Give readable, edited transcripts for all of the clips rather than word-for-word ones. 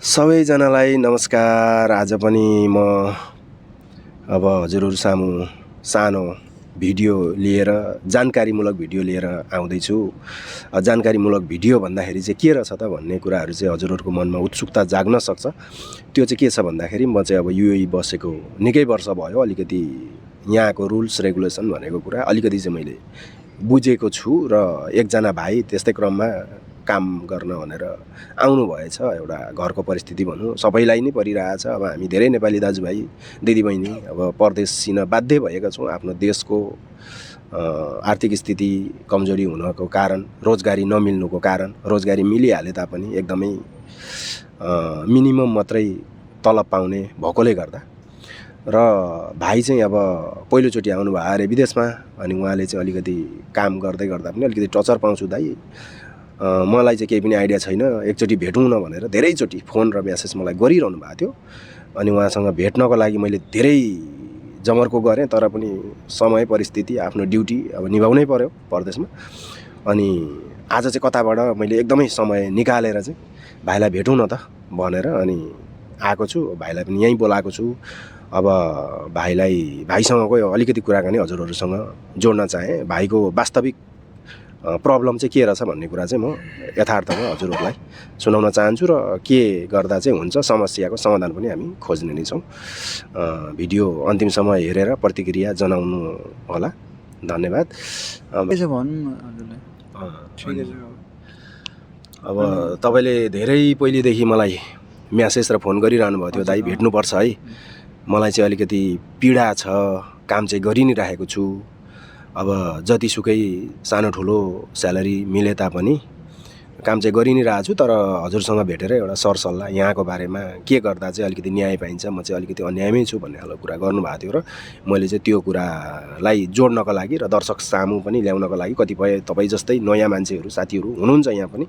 सबैजनालाई नमस्कार। आज पनि म अब हजुरहरू सामु सानो भिडियो लिएर जानकारीमूलक भिडियो लिएर आउँदैछु। जानकारीमूलक भिडियो भन्दाखेरि चाहिँ के रहेछ त भन्ने कुराहरू चाहिँ हजुरहरूको मनमा उत्सुकता जाग्न सक्छ। त्यो चाहिँ के छ भन्दाखेरि म चाहिँ अब युएई बसेको निकै वर्ष भयो। अलिकति यहाँको रुल्स रेगुलेसन भनेको कुरा अलिकति चाहिँ मैले बुझेको छु र एकजना भाइ त्यस्तै क्रममा काम गर्न भनेर आउनु भएछ। एउटा घरको परिस्थिति भनौँ सबैलाई नै परिरहेछ। अब हामी धेरै नेपाली दाजुभाइ दिदीबहिनी अब परदेश सिन बाध्य भएका छौँ। आफ्नो देशको आर्थिक स्थिति कमजोरी हुनको कारण, रोजगारी नमिल्नुको कारण, रोजगारी मिलिहाले तापनि एकदमै मिनिमम मात्रै तलब पाउने भएकोले गर्दा र भाइ चाहिँ अब पहिलोचोटि आउनुभयो अरे विदेशमा। अनि उहाँले चाहिँ अलिकति काम गर्दै गर्दा पनि अलिकति टचर पाउँछु दाइ, मलाई चाहिँ केही पनि आइडिया छैन, एकचोटि भेटौँ न भनेर धेरैचोटि फोन र मेसेज मलाई गरिरहनु भएको थियो। अनि उहाँसँग भेट्नको लागि मैले धेरै जमर्को गरेँ, तर पनि समय परिस्थिति आफ्नो ड्युटी अब निभाउनै पर्यो परदेशमा। अनि आज चाहिँ कताबाट मैले एकदमै समय निकालेर चाहिँ भाइलाई भेटौँ न त भनेर अनि आएको छु। भाइलाई पनि यहीँ बोलाएको छु। अब भाइसँगको अलिकति कुराकानी हजुरहरूसँग जोड्न चाहेँ। भाइको वास्तविक प्रब्लम चाहिँ के रहेछ भन्ने कुरा चाहिँ म यथार्थमा हजुरहरूलाई सुनाउन चाहन्छु र के गर्दा चाहिँ हुन्छ समस्याको समाधान पनि हामी खोज्ने नै छौँ। भिडियो अन्तिमसम्म हेरेर प्रतिक्रिया जनाउनु होला। धन्यवाद। अब तपाईँले धेरै पहिलेदेखि मलाई म्यासेज र फोन गरिरहनु भएको थियो, दाइ भेट्नुपर्छ है, मलाई चाहिँ अलिकति पीडा छ, काम चाहिँ गरि नै राखेको छु। अब जतिसुकै सानो ठुलो स्यालेरी मिले तापनि काम चाहिँ गरि नै रहेको छु। तर हजुरसँग भेटेर एउटा सरसल्लाह यहाँको बारेमा के गर्दा चाहिँ अलिकति न्याय पाइन्छ, म चाहिँ अलिकति अन्यायमै छु भन्ने खालको कुरा गर्नुभएको थियो र मैले चाहिँ त्यो कुरालाई जोड्नको लागि र दर्शक सामु पनि ल्याउनको लागि कतिपय तपाईँ जस्तै नयाँ मान्छेहरू साथीहरू हुनुहुन्छ यहाँ पनि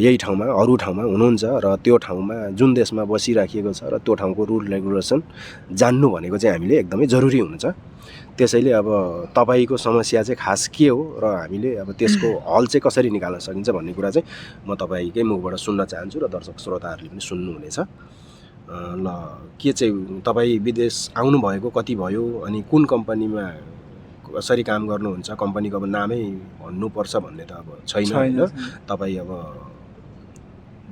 यही ठाउँमा अरू ठाउँमा हुनुहुन्छ र त्यो ठाउँमा जुन देशमा बसिराखिएको छ र त्यो ठाउँको रुल रेगुलेसन जान्नु भनेको चाहिँ हामीले एकदमै जरुरी हुन्छ। त्यसैले अब तपाईँको समस्या चाहिँ खास के हो र हामीले अब त्यसको हल चाहिँ कसरी निकाल्न सकिन्छ भन्ने कुरा चाहिँ म तपाईँकै मुखबाट सुन्न चाहन्छु र दर्शक श्रोताहरूले पनि सुन्नुहुनेछ। ल के चाहिँ तपाईँ विदेश आउनुभएको कति भयो, अनि कुन कम्पनीमा कसरी काम गर्नुहुन्छ, कम्पनीको अब नामै भन्नुपर्छ भन्ने त अब छैन होइन। तपाईँ अब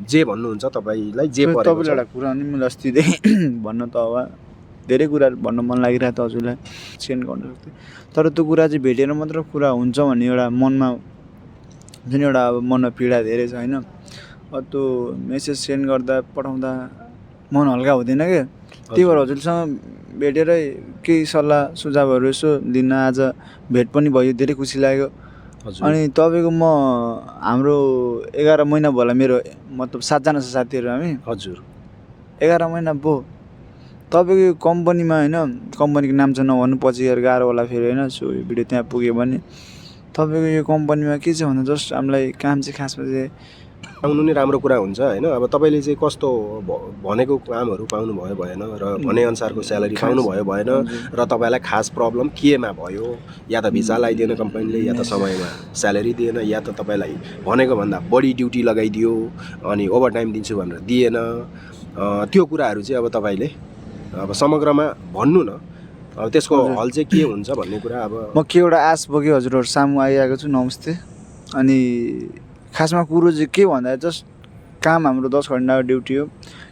जे भन्नुहुन्छ तपाईँलाई जे परेको छ। एउटा कुरा नि मैले अस्तिदेखि भन्न त अब धेरै कुराहरू भन्न मन लागिरहेको थियो, हजुरलाई सेन्ड गर्न सक्थेँ। तर त्यो कुरा चाहिँ भेटेर मात्र कुरा हुन्छ भन्ने एउटा मनमा जुन एउटा अब मनमा पीडा धेरै छ होइन। त्यो मेसेज सेन्ड गर्दा पठाउँदा मन हल्का हुँदैन क्या। त्यही भएर हजुरसँग भेटेरै केही सल्लाह सुझावहरू यसो दिन आज भेट पनि भयो, धेरै खुसी लाग्यो। अनि तपाईँको म हाम्रो 11 महिना भयो होला, मेरो मतलब 7 जना छ साथीहरू हामी। हजुर 11 महिना भयो तपाईँको कम्पनीमा होइन, कम्पनीको नाम चाहिँ नभन्नु पछि गाह्रो होला फेरि होइन। सो यो भिडियो त्यहाँ पुग्यो भने तपाईँको यो कम्पनीमा के छ भन्दा जस्ट हामीलाई काम चाहिँ खासमा चाहिँ पाउनु नै राम्रो कुरा हुन्छ होइन। अब तपाईँले चाहिँ कस्तो भनेको कामहरू पाउनुभयो भएन र भनेअनुसारको स्यालेरी पाउनुभयो भएन र तपाईँलाई खास प्रब्लम केमा भयो? या त भिसा लगाइदिएन कम्पनीले, या त समयमा स्यालेरी दिएन, या त तपाईँलाई भनेको भन्दा बढी ड्युटी लगाइदियो अनि ओभरटाइम दिन्छु भनेर दिएन। त्यो कुराहरू चाहिँ अब तपाईँले अब समग्रमा भन्नु न, अब त्यसको हल चाहिँ के हुन्छ भन्ने कुरा। अब म के एउटा आश बोकेँ हजुरहरू सामु आइरहेको छु, नमस्ते। अनि खासमा कुरो चाहिँ के भन्दा जस्ट काम हाम्रो 10 घन्टाको ड्युटी हो,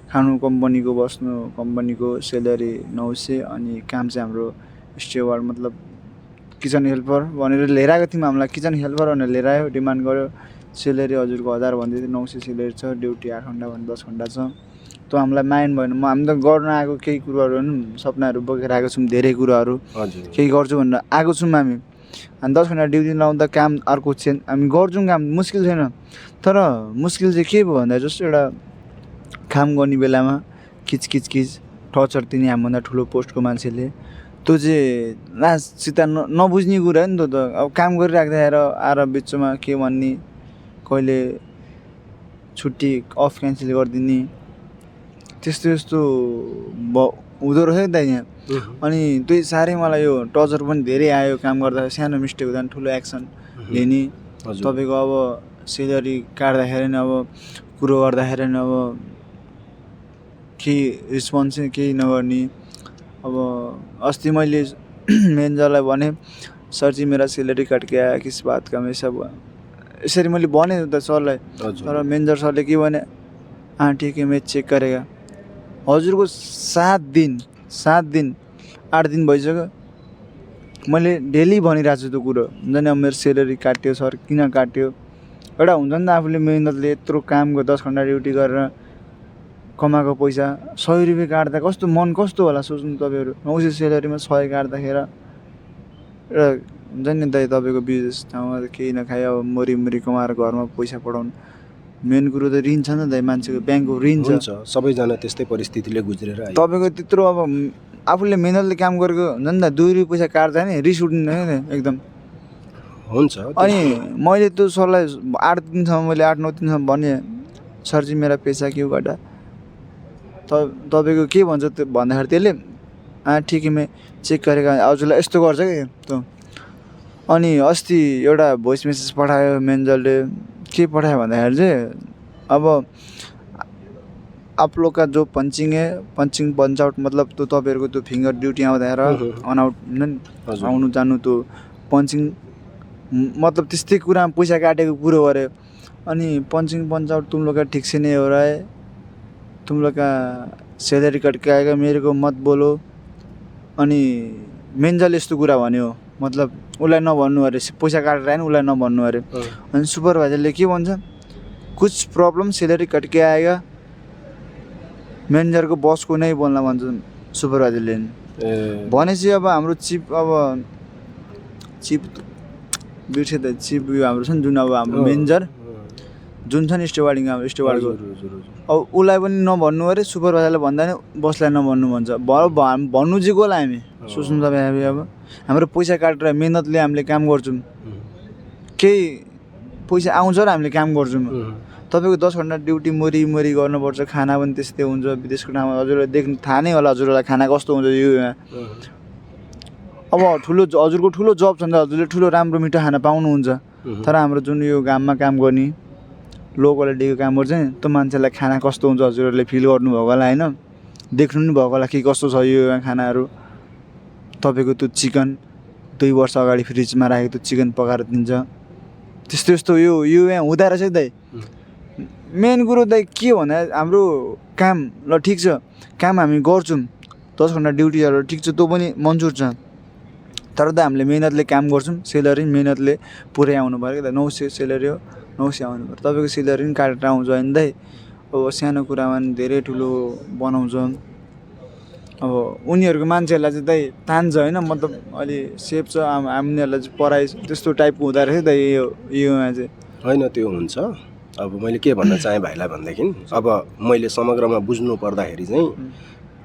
खानु कम्पनीको, बस्नु कम्पनीको, सेलेरी 900। अनि काम चाहिँ हाम्रो स्टेवार्ड मतलब किचन हेल्पर भनेर लिएर आएको थियौँ। हामीलाई किचन हेल्पर भनेर लिएर आयो, डिमान्ड गऱ्यो। सेलेरी हजुरको 1000 भन्दै थियो, 900 सेलेरी छ, ड्युटी 8 घन्टा भने 10 घन्टा छ। त्यो हामीलाई माइन्ड भएन। हामी त गर्न आएको केही कुराहरू सपनाहरू बोकेर आएको छौँ, धेरै कुराहरू केही गर्छु भनेर आएको छौँ हामी। अनि 10 घन्टा ड्युटी लाउँदा काम अर्को छैन, हामी गर्छौँ काम, मुस्किल छैन। तर मुस्किल चाहिँ के भयो भन्दा जस्तो एउटा काम गर्ने बेलामा किच टर्चर दिने हामीभन्दा ठुलो पोस्टको मान्छेले, त्यो चाहिँ लास्टसित नबुझ्ने कुरा हो नि त। अब काम गरिराख्दाखेरि आएर बिचमा के भन्ने, कहिले छुट्टी अफ क्यान्सल गरिदिने, त्यस्तो हुँदो रहेछ त यहाँ। अनि त्यही साह्रै मलाई यो टर्चर पनि धेरै आयो। काम गर्दा सानो मिस्टेक हुँदा ठुलो एक्सन लिने। तपाईँको अब सेलेरी काट्दाखेरि नि अब कुरो गर्दाखेरि नि अब केही रेस्पोन्स केही नगर्ने। अब अस्ति मैले म्यानेजरलाई भने सर जी मेरा सैलरी कट के आया किस बात का, मैं सब यसरी मैले भने त सरलाई। हजुर तर म्यानेजर सरले के भने, ठिक है मैं चेक करेगा। हजुरको 7 दिन 8 दिन भइसक्यो मैले डेली भनिरहेको छु त्यो कुरो। हुन्छ नि अब मेरो सेलेरी काट्यो सर, किन काट्यो? एउटा हुन्छ नि त आफूले मेहनतले यत्रो कामको 10 घन्टा ड्युटी गरेर कमाएको पैसा 100 रुपियाँ काट्दा कस्तो मन कस्तो होला सोच्नु तपाईँहरू। 900 सेलेरीमा 100 काट्दाखेरि एउटा हुन्छ नि दाइ तपाईँको बिजनेस ठाउँमा केही नखाइ अब मरिमरि कमाएर घरमा पैसा पठाउनु। मेन कुरो त ऋण छ नि त दाइ, मान्छेको ब्याङ्कको ऋण छ। हुन्छ सबैजना त्यस्तै परिस्थितिले गुज्रेर आयो। तपाईँको त्यत्रो अब आफूले मेहनतले काम गरेको हुन्छ नि त 2 रुपियाँ पैसा काट्दा नि रिस उठ्दैन नि एकदम। हुन्छ अनि मैले त्यो सरलाई 8 दिनसम्म मैले 8-9 दिनसम्म भने सर जी मेरा पैसा क्यों काटा? तपाईँको के भन्छ त्यो भन्दाखेरि त्यसले ठिक है मैं चेक गरेको हजुरलाई यस्तो गर्छ कि त्यो। अनि अस्ति एउटा भोइस मेसेज पठायो म्यानेजरले, के पठायो भन्दाखेरि चाहिँ अब आप लोग का जो पंचिंग है, पंचिंग पंच आउट मतलब त्यो तपाईँहरूको त्यो फिङ्गर ड्युटी आउँदाखेरि अनआउट आउनु जानु त्यो पञ्चिङ मतलब त्यस्तै कुरामा पैसा काटेको कुरो गऱ्यो। अनि पंचिंग पंच आउट तुम लोग का ठीक से नहीं हो रहा है, तुम लोग का सैलरी कट के आएगा, मेरे को मत बोलो। अनि म्यानेजरले यस्तो कुरा भन्यो, मतलब उसलाई नभन्नु अरे, पैसा काटेर आएन उसलाई नभन्नु अरे। अनि सुपरभाइजरले के भन्छ, कुछ प्रब्लम सैलरी कट के आएगा, म्यानेजरको बसको नै बोल्न भन्छ सुपरभाइजरले। भनेपछि अब हाम्रो चिफ बिर्से त चिफ हाम्रो छ नि जुन अब हाम्रो म्यानेजर जुन छ नि स्टेवार्डिङ हाम्रो स्टेवार्डको, अब उसलाई पनि नभन्नु अरे, सुपरभाइजरलाई भन्दा नि बसलाई नभन्नु भन्छ। भन्नु चाहिँ कसलाई हामी सोच्नु तपाईँ। अब हाम्रो पैसा काटेर मेहनतले हामीले काम गर्छौँ, केही पैसा आउँछ र हामीले काम गर्छौँ। तपाईँको 10 घन्टा ड्युटी मरी गर्नुपर्छ, खाना पनि त्यस्तै हुन्छ विदेशको ठाउँमा। हजुरलाई देख्नु थाहा नै होला हजुरलाई खाना कस्तो हुन्छ युमा। अब हजुरको ठुलो जब छ नि त, हजुरले ठुलो राम्रो मिठो खाना पाउनुहुन्छ। तर हाम्रो जुन यो गाममा काम गर्ने लो क्वालिटीको काम गर्छ नि, त्यो मान्छेलाई खाना कस्तो हुन्छ हजुरहरूले फिल गर्नुभएको होला होइन, देख्नु नि भएको होला के कस्तो छ यो खानाहरू। तपाईँको त्यो चिकन 2 वर्ष अगाडि फ्रिजमा राखेको त्यो चिकन पकाएर दिन्छ, त्यस्तो यस्तो यो यहाँ हुँदो रहेछ दाइ। मेन कुरो दाइ के भन्दा हाम्रो काम ल ठिक छ, काम हामी गर्छौँ 10 घन्टा ड्युटीहरू ठिक छ, त्यो पनि मन्जुर छ। तर त हामीले मेहनतले काम गर्छौँ, सेलरी मेहनतले पुरै आउनु पऱ्यो कि त। 900 सेलरी हो, 900 आउनु पऱ्यो। तपाईँको सेलरी पनि काटेर आउँछ होइन दाइ। अब सानो कुरामा पनि धेरै ठुलो बनाउँछ। अब उनीहरूको मान्छेहरूलाई चाहिँ दाइ तान्छ होइन, मतलब अलि सेफ छ। हामीहरूलाई चाहिँ पढाइ त्यस्तो टाइपको हुँदो रहेछ दाइ योमा चाहिँ। होइन त्यो हुन्छ। अब मैले के भन्न चाहेँ भाइलाई भनेदेखि, अब मैले समग्रमा बुझ्नु पर्दाखेरि चाहिँ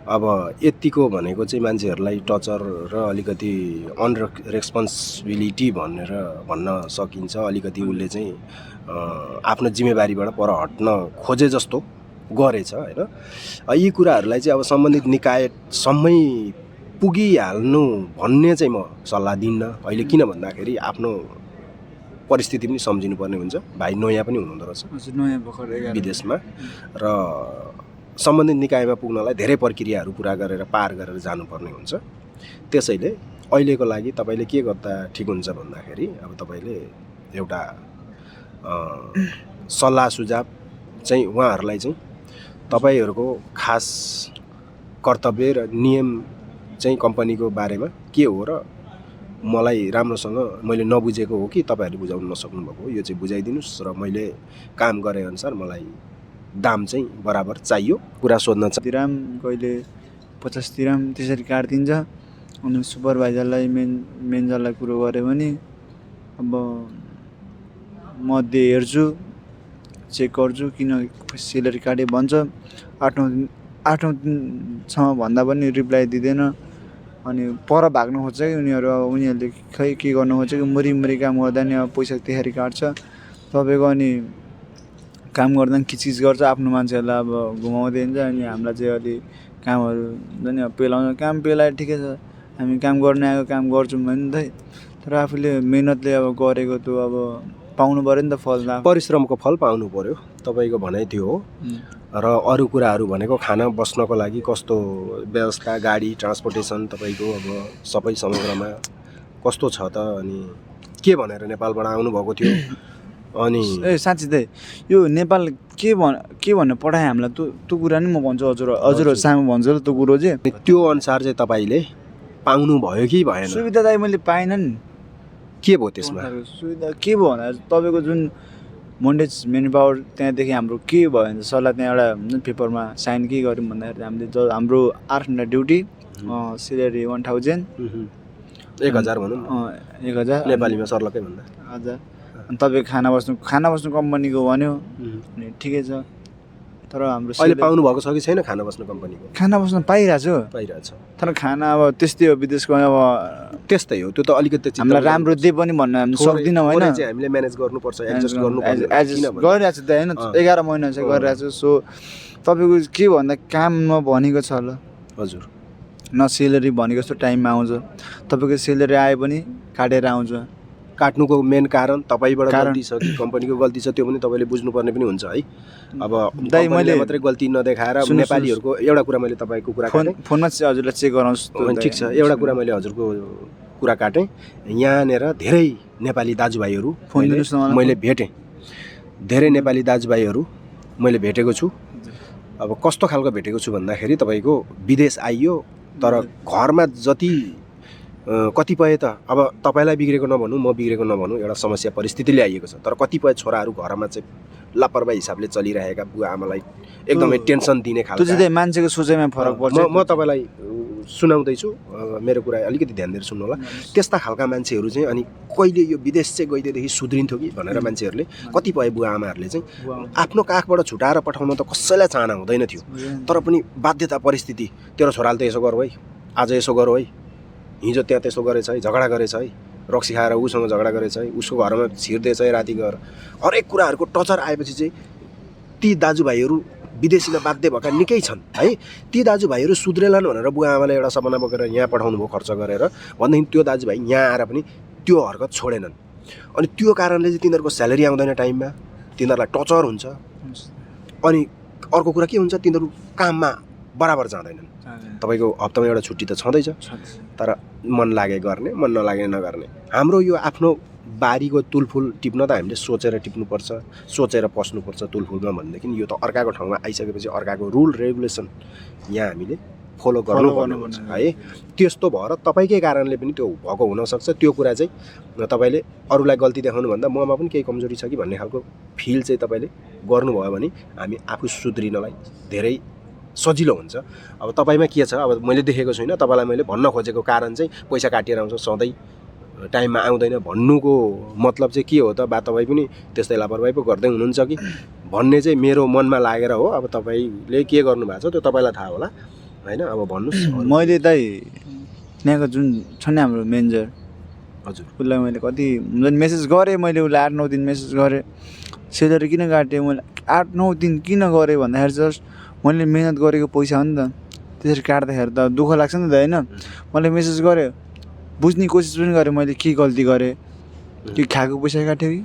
अब यतिको भनेको चाहिँ मान्छेहरूलाई टर्चर र अलिकति अनरेस्पोन्सिबिलिटी भनेर भन्न सकिन्छ। अलिकति उसले चाहिँ आफ्नो जिम्मेवारीबाट पर हट्न खोजे जस्तो गरेछ होइन। यी कुराहरूलाई चाहिँ अब सम्बन्धित निकायसम्मै पुगिहाल्नु भन्ने चाहिँ म सल्लाह दिन्न अहिले। किन भन्दाखेरि आफ्नो परिस्थिति पनि सम्झिनुपर्ने हुन्छ। भाइ नयाँ पनि हुनुहुँदो रहेछ नयाँ भर्खर विदेशमा, र सम्बन्धित निकायमा पुग्नलाई धेरै प्रक्रियाहरू पुरा गरेर पार गरेर जानुपर्ने हुन्छ। त्यसैले अहिलेको लागि तपाईँले के गर्दा ठिक हुन्छ भन्दाखेरि, अब तपाईँले एउटा सल्लाह सुझाव चाहिँ उहाँहरूलाई चाहिँ तपाईँहरूको खास कर्तव्य र नियम चाहिँ कम्पनीको बारेमा के हो र मलाई राम्रोसँग मैले नबुझेको हो कि तपाईँहरूले बुझाउन नसक्नुभएको हो, यो चाहिँ बुझाइदिनुहोस् र मैले काम गरेअनुसार मलाई दाम चाहिँ बराबर चाहियो कुरा सोध्न चाहिँ। दिराम कहिले 50 दिराम त्यसरी काटिदिन्छ। अनि सुपरभाइजरलाई म्यानेजरलाई कुरो गऱ्यो भने अब म हेर्छु चेक गर्छु किन सेलरी काटे भन्छ। 8-9 दिनसम्म भन्दा पनि रिप्लाई दिँदैन। अनि पर भाग्नु खोज्छ कि उनीहरू। अब उनीहरूले खै के गर्नु खोज्छ कि मरिमरि काम गर्दा नि अब पैसा त्यसरी काट्छ तपाईँको। अनि काम गर्दा पनि खिचखिच गर्छ आफ्नो मान्छेहरूलाई, अब घुमाउँदै हुन्छ। अनि हामीलाई चाहिँ अलि कामहरू हुन्छ नि अब पेलाउँछ। काम पेलाए ठिकै छ, हामी काम गर्ने आएको काम गर्छौँ भने त। तर आफूले मेहनतले अब गरेको त्यो अब पाउनु पऱ्यो नि त फल। परिश्रमको फल पाउनु पऱ्यो। तपाईँको भनाइ त्यो हो र अरू कुराहरू भनेको खाना बस्नको लागि कस्तो व्यवस्था गाडी ट्रान्सपोर्टेसन तपाईँको अब सबै समग्रमा कस्तो छ त अनि के भनेर नेपालबाट आउनुभएको थियो अनि साँच्ची त यो नेपाल के भन्नु पठाए हामीलाई त्यो कुरा नि म भन्छु हजुर सामु भन्छु ल त्यो कुरो चाहिँ त्यो अनुसार चाहिँ तपाईँले पाउनु भयो कि भएन सुविधा चाहिँ मैले पाइनँ नि के भयो त्यसमा सुविधा के भयो भन्दा तपाईँको जुन मोन्डेज मेन पावर त्यहाँदेखि हाम्रो के भयो भने सरलाई त्यहाँ एउटा पेपरमा साइन के गऱ्यौँ भन्दाखेरि हामीले हाम्रो 8 घन्टा ड्युटी सेलेरी 1000 1000 भनौँ 1000 नेपालीमा सर्लकै भन्दा हजुर अनि तपाईँ खाना बस्नु कम्पनीको भन्यो अनि ठिकै छ तर हाम्रो अहिले पाउनु भएको छ कि छैन खाना बस्नु कम्पनीको खाना बस्न पाइरहेको छ तर खाना अब त्यस्तै हो विदेशको अब त्यस्तै हो त्यो त अलिकति हामीलाई राम्रो दे पनि भन्न हामी सक्दिनँ होइन हामीले म्यानेज गर्नुपर्छ एडजस्ट गर्नुपर्छ एडजस्ट गरिरहेको छ त होइन 11 महिना चाहिँ गरिरहेको छु सो तपाईँको के भन्दा काम नभनेको छ ल हजुर न सेलेरी भनेको जस्तो टाइममा आउँछ तपाईँको सेलेरी आए पनि काटेर आउँछ काट्नुको मेन कारण तपाईँबाट गल्ती छ कि कम्पनीको गल्ती छ त्यो पनि तपाईँले बुझ्नुपर्ने पनि हुन्छ है अब दाइ मैले मात्रै गल्ती नदेखाएर नेपालीहरूको एउटा कुरा मैले तपाईँको कुरा काटेँ फोनमा चाहिँ हजुरलाई चेक गराउँछु ठिक छ एउटा कुरा मैले हजुरको कुरा काटेँ यहाँनिर धेरै नेपाली दाजुभाइहरू मैले भेटेँ धेरै नेपाली दाजुभाइहरू मैले भेटेको छु अब कस्तो खालको भेटेको छु भन्दाखेरि तपाईँको विदेश आइयो तर घरमा जति कतिपय त अब तपाईँलाई बिग्रेको नभनौँ म बिग्रेको नभनौँ एउटा समस्या परिस्थितिले आइएको छ तर कतिपय छोराहरू घरमा चाहिँ लापरवाही हिसाबले चलिरहेका बुवा आमालाई एकदमै टेन्सन दिने खालको त्यो चाहिँ मान्छेको सोचाइमा फरक पर्छ म तपाईँलाई सुनाउँदैछु मेरो कुरा अलिकति ध्यान दिएर सुन्नु होला त्यस्ता खालका मान्छेहरू चाहिँ अनि कहिले यो विदेश चाहिँ गइदिएदेखि सुध्रिन्थ्यो कि भनेर मान्छेहरूले कतिपय बुवा आमाहरूले चाहिँ आफ्नो काखबाट छुटाएर पठाउन त कसैलाई चाहना हुँदैन थियो तर पनि बाध्यता परिस्थिति तेरो छोराले त यसो गरौ है आज यसो गरौ है हिजो त्यहाँ त्यसो गरेछ है झगडा गरेछ है रक्सी खाएर उसँग झगडा गरेछ है उसको घरमा छिर्दैछ है राति गएर हरेक कुराहरूको टचर आएपछि चाहिँ ती दाजुभाइहरू विदेशीमा बाध्य भएका निकै छन् है ती दाजुभाइहरू सुध्रेलान् भनेर बुवा आमाले एउटा सपना बोकेर यहाँ पठाउनु भयो खर्च गरेर भनेदेखि त्यो दाजुभाइ यहाँ आएर पनि त्यो हरकत छोडेनन् अनि त्यो कारणले चाहिँ तिनीहरूको स्यालेरी आउँदैन टाइममा तिनीहरूलाई टचर हुन्छ अनि अर्को कुरा के हुन्छ तिनीहरू काममा बराबर जाँदैनन् तपाईँको हप्तामा एउटा छुट्टी त छँदैछ तर मन लागे गर्ने मन नलागे नगर्ने हाम्रो यो आफ्नो बारीको तुलफुल टिप्न त हामीले सोचेर टिप्नुपर्छ सोचेर पस्नुपर्छ तुलफुलमा भनेदेखि यो त अर्काको ठाउँमा आइसकेपछि अर्काको रुल रेगुलेसन यहाँ हामीले फलो गर्नुपर्ने हुन्छ है त्यस्तो भएर तपाईँकै कारणले पनि त्यो भएको हुनसक्छ त्यो कुरा चाहिँ तपाईँले अरूलाई गल्ती देखाउनुभन्दा ममा पनि केही कमजोरी छ कि भन्ने खालको फिल चाहिँ तपाईँले गर्नुभयो भने हामी आफू सुध्रिनलाई धेरै सजिलो हुन्छ अब तपाईँमा के छ अब मैले देखेको छुइनँ तपाईँलाई मैले भन्न खोजेको कारण चाहिँ पैसा काटिएर आउँछ सधैँ टाइममा आउँदैन भन्नुको मतलब चाहिँ के हो त बा तपाईँ पनि त्यस्तै लापरवाही पो गर्दै हुनुहुन्छ कि भन्ने चाहिँ मेरो मनमा लागेर हो अब तपाईँले के गर्नुभएको छ त्यो तपाईँलाई थाहा होला होइन अब भन्नुहोस् मैले दाइ यहाँको जुन छ नि हाम्रो म्यानेजर हजुर उसलाई मैले कति मेसेज गरेँ मैले उसलाई 8-9 दिन मेसेज गरेँ सेलरी किन काटेँ मैले 8-9 दिन किन गरेँ भन्दाखेरि जस्ट मैले मेहनत गरेको पैसा हो नि त त्यसरी काट्दाखेरि त दुःख लाग्छ नि त होइन मैले मेसेज गरेँ बुझ्ने कोसिस पनि गरेँ मैले के गल्ती गरेँ कि खाएको पैसा काट्यो कि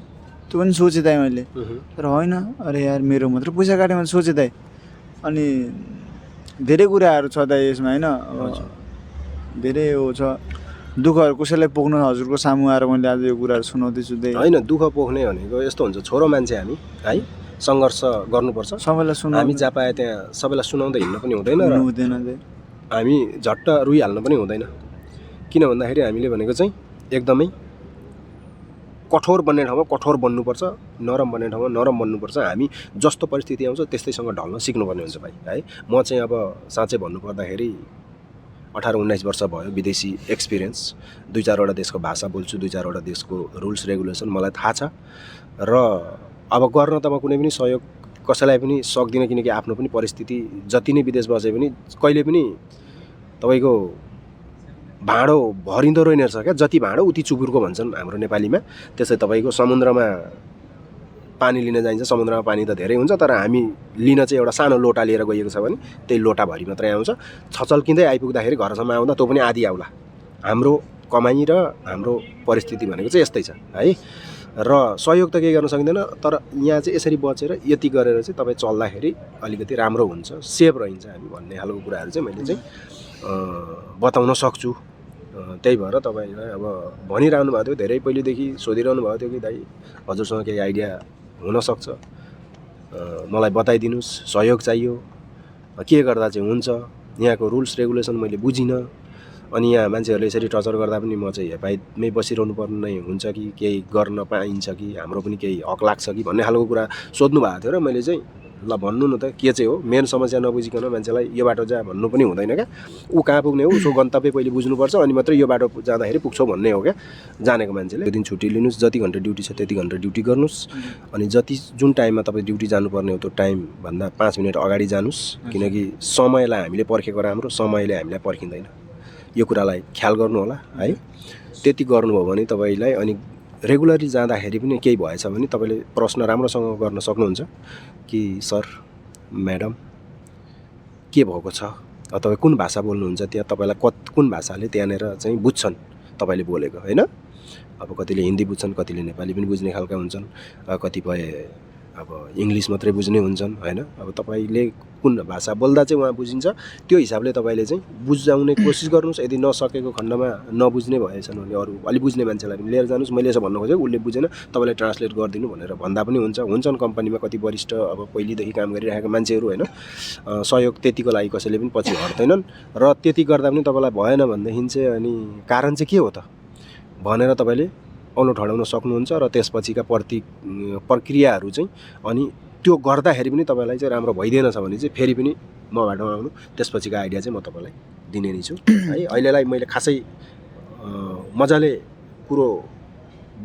त्यो पनि सोचेँ दाइ मैले तर होइन अरे यार मेरो मात्र पैसा काट्यो मैले सोचेँ दाइ अनि धेरै कुराहरू छ दाइ यसमा होइन धेरै हो छ दुःखहरू कसैलाई पोख्नु हजुरको सामु आएर मैले आज यो कुराहरू सुनाउँदैछु दाइ होइन दुःख पोख्ने भनेको यस्तो हुन्छ छोरो मान्छे हामी है सङ्घर्ष गर्नुपर्छ सबैलाई सुनाउ हामी जहाँ पाए त्यहाँ सबैलाई सुनाउँदै हिँड्नु पनि हुँदैन र हामी झट्ट रुइहाल्नु पनि हुँदैन किन भन्दाखेरि हामीले भनेको चाहिँ एकदमै कठोर बन्ने ठाउँमा कठोर बन्नुपर्छ नरम बन्ने ठाउँमा नरम बन्नुपर्छ हामी जस्तो परिस्थिति आउँछ त्यस्तैसँग ढल्न सिक्नुपर्ने हुन्छ भाइ है म चाहिँ अब साँच्चै भन्नुपर्दाखेरि 18-19 वर्ष भयो विदेशी एक्सपिरियन्स 2-4वटा देशको भाषा बोल्छु 2-4वटा देशको रुल्स रेगुलेसन मलाई थाहा छ र अब गर्न त म कुनै पनि सहयोग कसैलाई पनि सक्दिनँ किनकि आफ्नो पनि परिस्थिति जति नै विदेश बसे पनि कहिले पनि तपाईँको भाँडो भरिँदो रहेछ क्या जति भाँडो उति चुकुरको भन्छन् हाम्रो नेपालीमा त्यसै तपाईँको समुद्रमा पानी लिन जाइन्छ समुद्रमा पानी त धेरै हुन्छ तर हामी लिन चाहिँ एउटा सानो लोटा लिएर गइएको छ भने त्यही लोटाभरि मात्रै आउँछ छचल्किँदै आइपुग्दाखेरि घरसम्म आउँदा त्यो पनि आधी आउला हाम्रो कमाइ र हाम्रो परिस्थिति भनेको चाहिँ यस्तै छ है र सहयोग त केही गर्न सकिँदैन, तर यहाँ चाहिँ यसरी बचेर यति गरेर चाहिँ तपाईँ चल्दाखेरि अलिकति राम्रो हुन्छ, सेफ रहन्छ हामी भन्ने खालको कुराहरू चाहिँ मैले चाहिँ बताउन सक्छु। त्यही भएर तपाईँलाई अब भनिरहनु भएको थियो, धेरै पहिलेदेखि सोधिरहनु भएको थियो कि दाइ हजुरसँग केही आइडिया हुनसक्छ, मलाई बताइदिनुहोस्, सहयोग चाहियो, के गर्दा चाहिँ हुन्छ, यहाँको रुल्स रेगुलेसन मैले बुझिनँ, अनि यहाँ मान्छेहरूले यसरी टर्चर गर्दा पनि म चाहिँ हेपाइमै बसिरहनु पर्ने हुन्छ कि केही गर्न पाइन्छ कि हाम्रो पनि केही हक लाग्छ कि भन्ने खालको कुरा सोध्नु भएको थियो। र मैले चाहिँ ल भन्नु न त के चाहिँ हो, मेन समस्या नबुझिकन मान्छेलाई यो बाटो जा भन्नु पनि हुँदैन क्या। ऊ कहाँ पुग्ने हो, उसको गन्तव्य पहिले बुझ्नुपर्छ, अनि मात्रै यो बाटो जाँदाखेरि पुग्छौ भन्ने हो क्या जानेको मान्छेले। त्यो दिन छुट्टी लिनुहोस्, जति घन्टा ड्युटी छ त्यति घन्टा ड्युटी गर्नुहोस्, अनि जुन टाइममा तपाईँ ड्युटी जानुपर्ने हो त्यो टाइमभन्दा 5 मिनट अगाडि जानुहोस्, किनकि समयलाई हामीले पर्खेको राम्रो, समयले हामीलाई पर्खिँदैन, यो कुरालाई ख्याल गर्नु होला है। त्यति गर्नुभयो भने तपाईँलाई अनि रेगुलरली जाँदाखेरि पनि केही भएछ भने तपाईँले प्रश्न राम्रोसँग गर्न सक्नुहुन्छ कि सर म्याडम के भएको छ, तपाईँ कुन भाषा बोल्नुहुन्छ त्यहाँ, तपाईँलाई कुन भाषाले त्यहाँनिर चाहिँ बुझ्छन् तपाईँले बोलेको होइन। अब कतिले हिन्दी बुझ्छन्, कतिले नेपाली पनि बुझ्ने खालका हुन्छन्, कतिपय अब इङ्ग्लिस मात्रै बुझ्ने हुन्छन् होइन। अब तपाईँले कुन भाषा बोल्दा चाहिँ उहाँ बुझिन्छ त्यो हिसाबले तपाईँले चाहिँ बुझाउने कोसिस गर्नुहोस्। यदि नसकेको खण्डमा नबुझ्ने भएछन् भने अरू अलि बुझ्ने मान्छेलाई पनि लिएर जानुहोस्। मैले यसो भन्नु खोजेँ उसले बुझेन तपाईँले ट्रान्सलेट गरिदिनु भनेर भन्दा पनि हुन्छन् कम्पनीमा कति वरिष्ठ अब पहिलेदेखि काम गरिरहेका मान्छेहरू होइन, सहयोग त्यतिको लागि कसैले पनि पछि हट्दैनन्। र त्यति गर्दा पनि तपाईँलाई भएन भनेदेखि चाहिँ अनि कारण चाहिँ के हो त भनेर तपाईँले औलो ठडाउन सक्नुहुन्छ। र त्यसपछिका प्रक्रियाहरू चाहिँ अनि त्यो गर्दाखेरि पनि तपाईँलाई चाहिँ राम्रो भइदिएनछ भने चाहिँ फेरि पनि म बाटोमा आउनु, त्यसपछिको आइडिया चाहिँ म तपाईँलाई दिने नै छु है। अहिलेलाई मैले खासै मजाले कुरो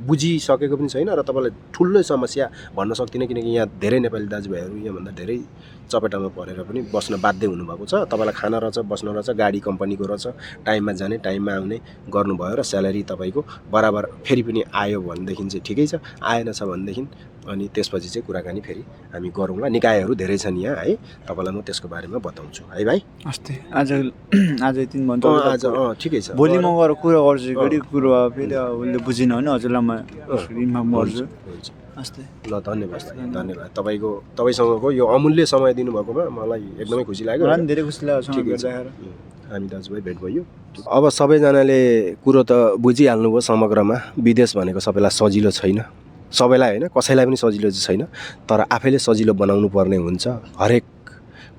बुझिसकेको पनि छैन र तपाईँलाई ठुलो समस्या भन्न सक्दिनँ, किनकि यहाँ धेरै नेपाली दाजुभाइहरू यहाँभन्दा धेरै चपेटामा परेर पनि बस्न बाध्य हुनुभएको छ। तपाईँलाई खाना रहेछ, बस्न रहेछ, गाडी कम्पनीको रहेछ, टाइममा जाने टाइममा आउने गर्नुभयो र स्यालेरी तपाईँको बराबर फेरि पनि आयो भनेदेखि चाहिँ ठिकै छ, आएन छ भनेदेखि अनि त्यसपछि चाहिँ कुराकानी फेरि हामी गरौँला। निकायहरू धेरै छन् यहाँ है, तपाईँलाई म त्यसको बारेमा बताउँछु है भाइ। अस्ति आज यति भन्छ, आज ठिकै छ, भोलि म गएर कुरा गर्छु, घरि कुरो फेरि उसले बुझिनँ भने हजुरलाई म इन्फर्म गर्छु। अस्ति ल धन्यवाद तपाईँसँगको यो अमूल्य समय दिनुभएकोमा मलाई एकदमै खुसी लाग्यो, मलाई धेरै खुसी लाग्यो। हामी दाजुभाइ भेट भयो। अब सबैजनाले कुरो त बुझिहाल्नुभयो, समग्रमा विदेश भनेको सबैलाई सजिलो छैन, सबैलाई होइन, कसैलाई पनि सजिलो चाहिँ छैन, तर आफैले सजिलो बनाउनु पर्ने हुन्छ। हरेक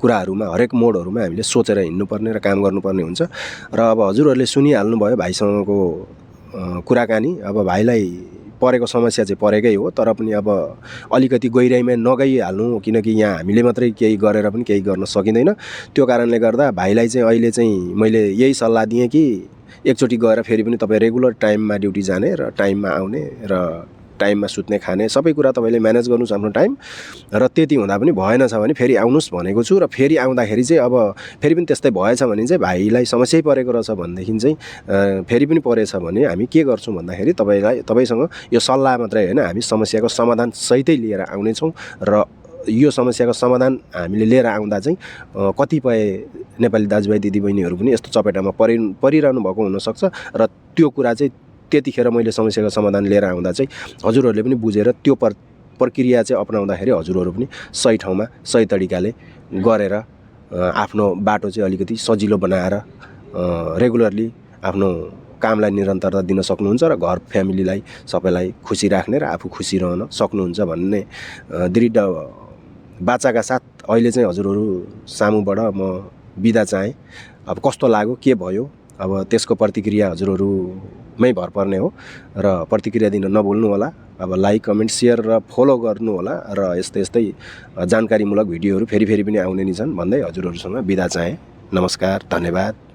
कुराहरूमा, हरेक मोडहरूमा हामीले सोचेर हिँड्नुपर्ने र काम गर्नुपर्ने हुन्छ। र अब हजुरहरूले सुनिहाल्नुभयो भाइसँगको कुराकानी। अब भाइलाई परेको समस्या चाहिँ परेकै हो, तर पनि अब अलिकति गहिराइमा नगइहाल्नु, किनकि यहाँ हामीले मात्रै केही गरेर पनि केही गर्न सकिँदैन। त्यो कारणले गर्दा भाइलाई चाहिँ अहिले चाहिँ मैले यही सल्लाह दिएँ कि एकचोटि गएर फेरि पनि तपाईँ रेगुलर टाइममा ड्युटी जाने र टाइममा आउने र टाइममा सुत्ने खाने सबै कुरा तपाईँले म्यानेज गर्नुहोस् आफ्नो टाइम। र त्यति हुँदा पनि भएन छ भने फेरि आउनुहोस् भनेको छु। र फेरि आउँदाखेरि चाहिँ अब फेरि पनि त्यस्तै भएछ भने चाहिँ भाइलाई समस्यै परेको रहेछ भनेदेखि चाहिँ फेरि पनि परेछ भने हामी के गर्छौँ भन्दाखेरि तपाईँसँग यो सल्लाह मात्रै होइन, हामी समस्याको समाधान सहितै लिएर आउनेछौँ। र यो समस्याको समाधान हामीले लिएर आउँदा चाहिँ कतिपय नेपाली दाजुभाइ दिदीबहिनीहरू पनि यस्तो चपेटामा परिरहनु भएको हुनसक्छ। र त्यो कुरा चाहिँ त्यतिखेर मैले समस्याको समाधान लिएर आउँदा चाहिँ हजुरहरूले पनि बुझेर त्यो प्रक्रिया चाहिँ अपनाउँदाखेरि हजुरहरू पनि सही ठाउँमा सही तरिकाले गरेर आफ्नो बाटो चाहिँ अलिकति सजिलो बनाएर रेगुलरली आफ्नो कामलाई निरन्तरता दिन सक्नुहुन्छ र घर फ्यामिलीलाई सबैलाई खुसी राख्ने र आफू खुसी रहन सक्नुहुन्छ भन्ने दृढ बाचाका साथ अहिले चाहिँ हजुरहरू सामुबाट म बिदा चाहेँ। अब कस्तो लाग्यो, के भयो, अब त्यसको प्रतिक्रिया हजुरहरूमै भर पर्ने हो र प्रतिक्रिया दिन नभुल्नु होला। अब लाइक, कमेन्ट, सेयर र फलो गर्नु होला र यस्तै जानकारीमूलक भिडियोहरू फेरि पनि आउने नै छन् भन्दै हजुरहरूसँग बिदा चाहेँ। नमस्कार, धन्यवाद।